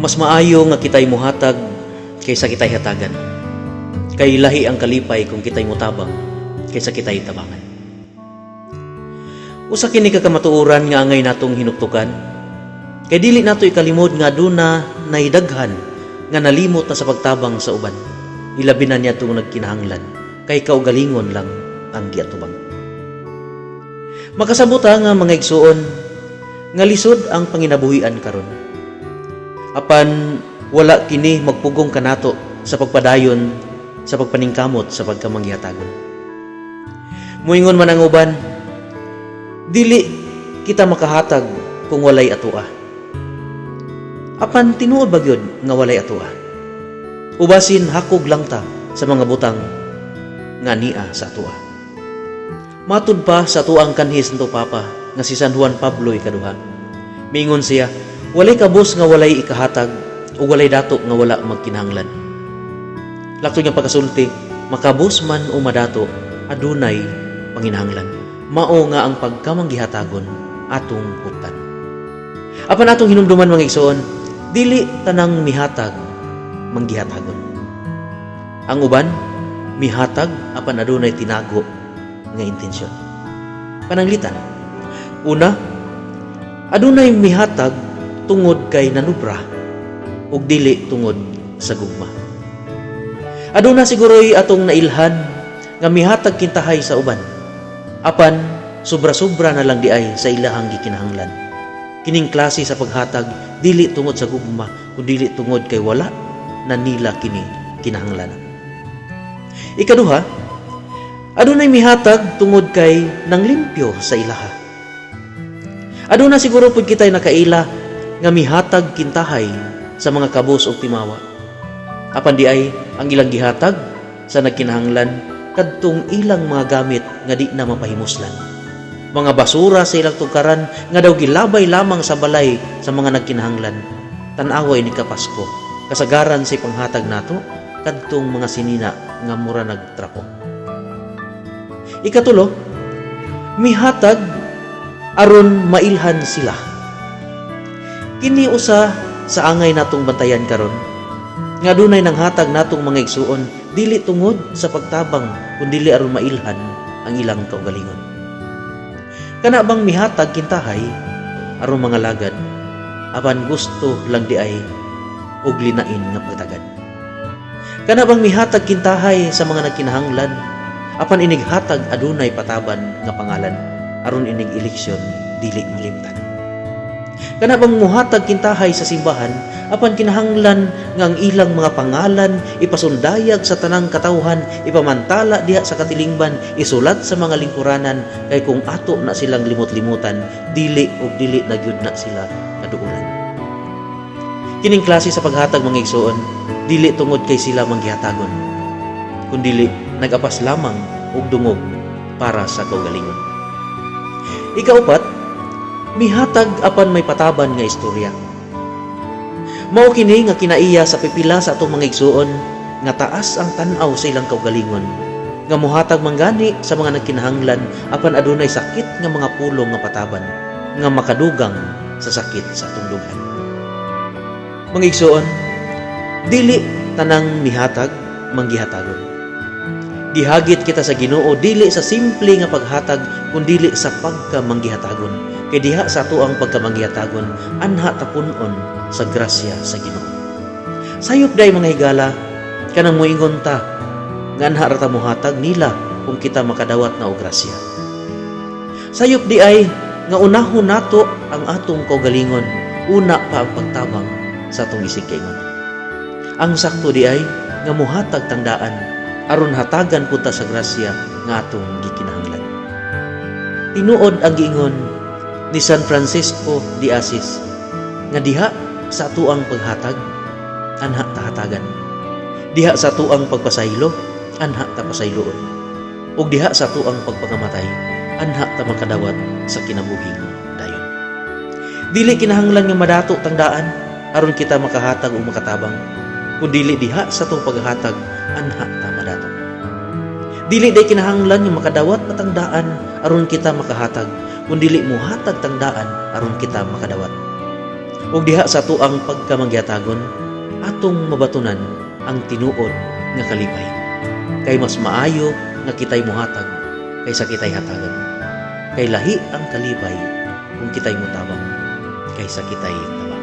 Mas maayo nga kita'y muhatag kaysa kita'y hatagan. Kay lahi ang kalipay kung kita'y mutabang kaysa kita'y tabangan. Usa kini ka kamatuoran nga angay natong hinuktukan. Kay dili nato ikalimod nga aduna nay daghan nga nalimot na sa pagtabang sa uban. Ilabi na niya itong nagkinahanglan kay kaugalingon lang ang giatubang. Makasabot nga, mga igsuon, nga lisod ang panginabuhian karon. Apan wala kini magpugong kanato sa pagpadayon sa pagpaningkamot sa pagkamanggihatagon. Muingon man ang uban, dili kita makahatag kung walay atoa. Apan tinuod ba gyud nga walay atoa? O basin hakog lang ta sa mga butang nga nia sa atoa? Matud pa sa atoang kanhi Santo Papa nga si San Juan Pablo Ikaduha. Miingon siya, "Walay kabus nga walay ikahatag o walay dato nga wala magkinahanglan." Laktod nga pagkasulti, makabus man o madato, adunay panginahanglan. Mao nga ang pagkamanggihatagon atong huptan. Apan atong hinumduman, mga igsoon, dili tanang mihatag manggihatagon. Ang uban mihatag apan adunay tinago nga intensyon. Pananglitan, una, adunay mihatag tungod kay nanubra ug dili tungod sa gugma. Aduna siguro'y atong nailhan nga mihatag kintahay sa uban. Apan sobra-sobra na lang diay sa ilahang gikinahanglan. Kining klase sa paghatag dili tungod sa gugma kundi tungod kay wala na nila kini kinahanglan. Ikaduha, adunay mihatag tungod kay nanglimpyo sa ilaha. Aduna siguro pud kita'y nakaila nga mihatag kintahay sa mga kabus ug timawa. Apan di ay ang ilang gihatag sa nagkinahanglan kadtong ilang mga gamit nga di na mapahimuslan. Mga basura sa ilang tugkaran nga daw gilabay lamang sa balay sa mga nagkinahanglan. Tan-away ni Kapasko, kasagaran sa panghatag nato kadtong mga sinina nga mura nagtrapo. Ikatulo, mihatag aron mailhan sila. Kini usa sa angay natong bantayan karon. Nga adunay nanghatag natong mga igsuon dili tungod sa pagtabang kundili aron mailhan ang ilang kaugalingon. Kana bang mihatag kintahay aron mga lagad, apan gusto lang di ay og linain nga pagtagad. Kana bang mihatag kintahay sa mga nagkinahanglan, apan inighatag adunay pataban nga pangalan aron inig eleksyon dili malimtan. Kana bang muhatag kintahay sa simbahan, apan kinahanglan nga ang ilang mga pangalan ipasundayag sa tanang katawhan, ipamantala diha sa katilingban, isulat sa mga lingkuranan, kay kung ato na silang limot-limutan, dili ug dili na gyud na sila kaduulan. Kining klase sa paghatag, mga igsuon, dili tungod kay sila manggihatagon, kundili nagapas lamang og dungog para sa kaugalingon. Ikaupat, mihatag apan may pataban nga istorya. Mao kini nga kinaiya sa pipila sa atong mga igsuon nga taas ang tan-aw sa ilang kaugalingon, nga muhatag manggani sa mga nagkinahanglan apan adunay sakit nga mga pulong nga pataban nga makadugang sa sakit sa atong dughan. Mga igsuon, dili tanang mihatag manggihatagon. Gihagit kita sa Ginoo dili sa simple nga paghatag kundili sa pagkamanggihatagon. Kay diha sa atoang pagkamanggihatagon anha ta pun-on sa grasya sa Ginoo. Sayop day, mga higala, kanang moingon ta nga anha ra ta mohatag nila kung kita makadawat na og grasya. Sayop di ay nga unahon nato ang atong kaugalingon, una pa ang pagtabang sa atong isig kaingon. Ang sakto di ay nga muhatag tang daan aron hatagan pud ta sa grasya nga atong gikinahanglan. Tinuod ang giingon ni San Francisco de Asis nga diha sa atoang paghatag anha ta hatagan. Diha sa atoang pagpasaylo anha ta pasayloon. Ug diha sa atoang pagpakamatay anha ta makadawat sa kinabuhing dayon. Dili kinahanglan nga madato tang daan aron kita makahatag o makatabang, kundili diha sa atong paghatag anha ta madato. Dili day kinahanglan nga makadawat pa tang daan aron kita makahatag, kundili muhatag tang daan aron kita makadawat. Ug diha sa atoang pagkamaghiyatagon, atong mabatunan ang tinuod nga kalipay. Kay mas maayo nga kitay muhatag kaysa kitay hatagan. Kay lahi ang kalipay kung kitay mutabang kaysa kitay tabangan.